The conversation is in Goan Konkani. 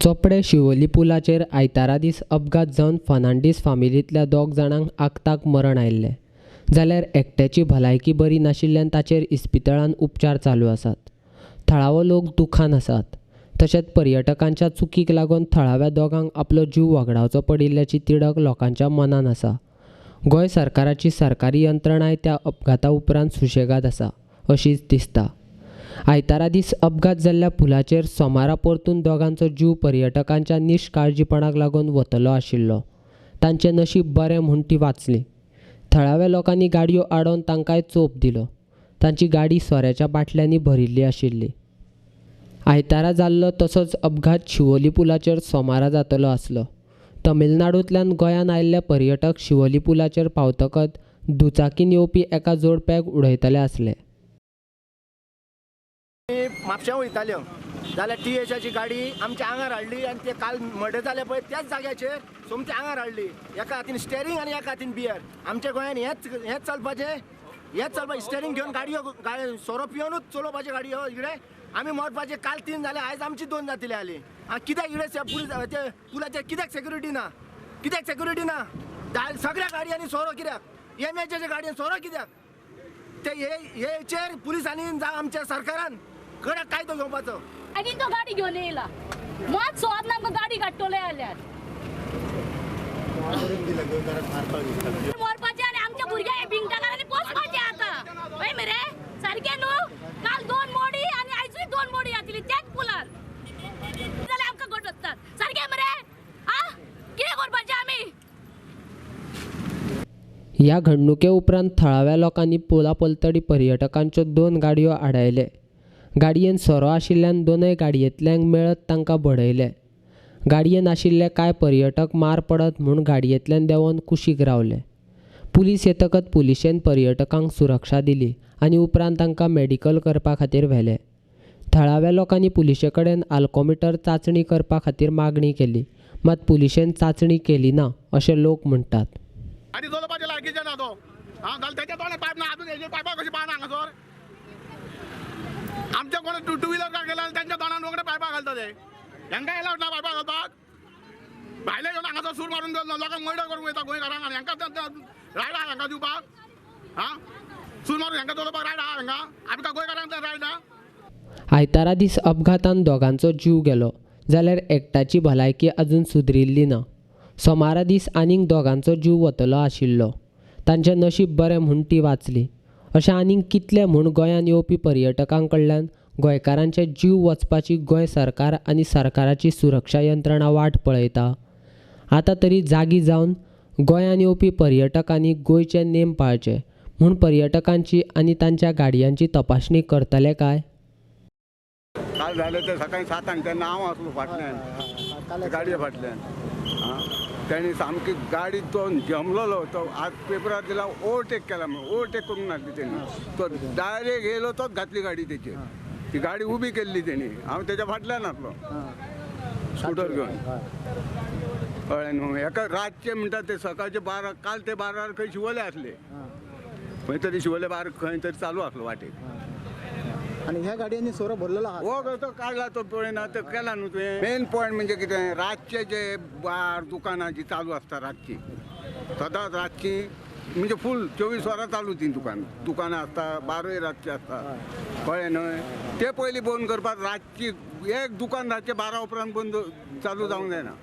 चोपडे शिवोली पुलाचेर आयतारा दीस अपघात जावन फर्नांडीस फामिलींतल्या 2 जाणांक आक्ताक मरण आयिल्लें, जाल्यार एकट्याची भलायकी बरी नाशिल्ल्यान ताचेर इस्पितळांत उपचार चालू आसात. थळावो लोक दुखान आसात. तशेंच पर्यटकांच्या चुकीक लागून थळाव्या दोगांक आपलो जीव वगडावचो पडिल्ल्याची तिडक लोकांच्या मनान आसा. गोंय सरकाराची सरकारी यंत्रणाय त्या अपघाता उपरांत सुशेगाद आसा अशीच दिसता. आयतारा दीस अपघात जाल्ल्या पुलाचेर सोमारा परतून दोगांचो जीव पर्यटकांच्या निश्काळजीपणाक लागून वतलो आशिल्लो. तांचें नशीब बरें म्हूण ती वाचली. थळाव्या लोकांनी गाडयो आडोवन तांकांय चोप दिलो. तांची गाडी सोऱ्याच्या बाटल्यांनी भरिल्ली आशिल्ली. आयतारा जाल्लो तसोच अपघात शिवोली पुलाचेर सोमारा जातलो आसलो. तमिळनाडूंतल्यान गोंयांत आयिल्ले पर्यटक शिवोली पुलाचेर पावतकच दुचाकीन येवपी एका जोडप्याक उडयतले आसले. म्हापश्यां वयताल्यो जाल्यार टी एचाची गाडी आमच्या आंगार हाडली आनी ते काल मर्डर जाले पळय त्याच जाग्याचेर सोमते आंगार हाडली. एका हातीन स्टेरींग आनी एका हातीन बियर. आमच्या गोंयान हेंच चलपाचें, हेंच चलपाचें. स्टेरींग घेवन गाडयो सोरो पिवनूच चलोवपाच्यो गाडयो इकडे. आमी मरपाचे काल 3 जाले, आयज आमची 2 जातली आली. आनी कित्याक इकडे पुलीस ते पुलाचेर कित्याक सेक्युरिटी ना, कित्याक सेक्युरिटी ना? सगळ्या गाडयांनी सोरो कित्याक, एम एचाच्या गाडयेन सोरो कित्याक? ते हेचेर पुलिसांनी जावं आमच्या सरकारान कडक कायदो घेवपाचो. आनी तो गाडी घेवन येयला मात सोद ना आमकां गाडी काडटले जाल्यार मरपाचें आनी आमच्या भुरग्यांक भिंगटाकार आनी पोसपाचें आतां. हय मरे सारकें न्हू? काल 2 मोडी आनी आयजूय 2 मोडी जातली त्याच पुलार जाल्यार आमकां घट वचतात. सारकें मरे? आ कितें करपाचें आमी? ह्या घडणुके उपरांत थळाव्या लोकांनी पुला पलतडी पर्यटकांच्यो 2 गाडयो आडायले. गाडयेन सोरो आशिल्ल्यान 2 गाडयेंतल्यांक मेळत तांकां बडयले. गाडयेन आशिल्ले कांय पर्यटक मार पडत म्हूण गाडयेंतल्यान देंवोन कुशीक रावले. पुलीस येतकच पुलिशेन पर्यटकांक सुरक्षा दिली आनी उपरांत तांकां मेडिकल करपा खातीर व्हेले. थळाव्या लोकांनी पुलिशे कडेन आल्कोमिटर चांचणी करपा खातीर मागणी केली, मात पुलिशेन चांचणी केली ना अशें लोक म्हणटात. आमच्या कोण टू व्हिलर कार गेला त्यांच्या तोंडान रोखडे पायपा घालता ते. हेंकां एलावड ना पायपा घालपाक. भायले घेवन हांगासर सूर मारून लोकांक मर्डर करूंक वयता गोंयकारांक. आनी हेंकां रायड आहा हेंकां दिवपाक? आं सूर मारून हेंकां चलोवपाक रायड आहा हेंकां? आमकां गोंयकारांक रायड ना. आयतारा दीस अपघातान दोगांचो जीव गेलो, जाल्यार एकट्याची भलायकी अजून सुदरिल्ली ना. सोमारा दीस आनीक 2 जीव वतलो आशिल्लो. तांचें नशीब बरें म्हूण ती वाचली. अशें आनीक कितले म्हूण गोंयांत येवपी पर्यटकां कडल्यान गोंयकारांचे जीव वचपाची गोंय सरकार आनी सरकाराची सुरक्षा यंत्रणा वाट पळयता. आतां तरी जागी जावन गोंयांत येवपी पर्यटकांनी गोंयचे नेम पाळचे म्हूण पर्यटकांची आनी तांच्या गाडयांची तपासणी करतले काय? काल जालें ते सकाळी 7 तेन्ना हांव आसलो फाटल्यान, गाडये फाटल्यान. तेणी सामकी गाडी तो जमलेलो तो आज पेपरार दिला ओवरटेक केला म्हणून. ओवरटेक करूंक नासली तेणी, तो डायरेक्ट येयलो तोच घातली गाडी तेचेर. ती गाडी उबी केल्ली तेणी, हांव तेच्या फाटल्यान आसलो स्कुटर घेवन. कळ्ळें न्हू? एका रातचे म्हणटा ते सकाळचे 12, काल ते 12 खंय शिवोले आसले, खंय तरी शिवोले बार खंय तरी चालू आसलो वाटेक. आनी ह्या गाडयांनी सोरो भरलेलो आहा हो तो काडला तो पळयना तो केला न्हू तुवें. मेन पॉयंट म्हणजे कितें, रातचे जे बार दुकानां जी चालू आसता रातची, सदांच रातची म्हणजे फूल 24 वरां चालू ती दुकानां आसता, बारूय रातची आसता. कळ्ळें न्हय? ते पयलीं बंद करपाक रातची एक दुकान रातचे 12 उपरांत बंद चालू जावंक जायना.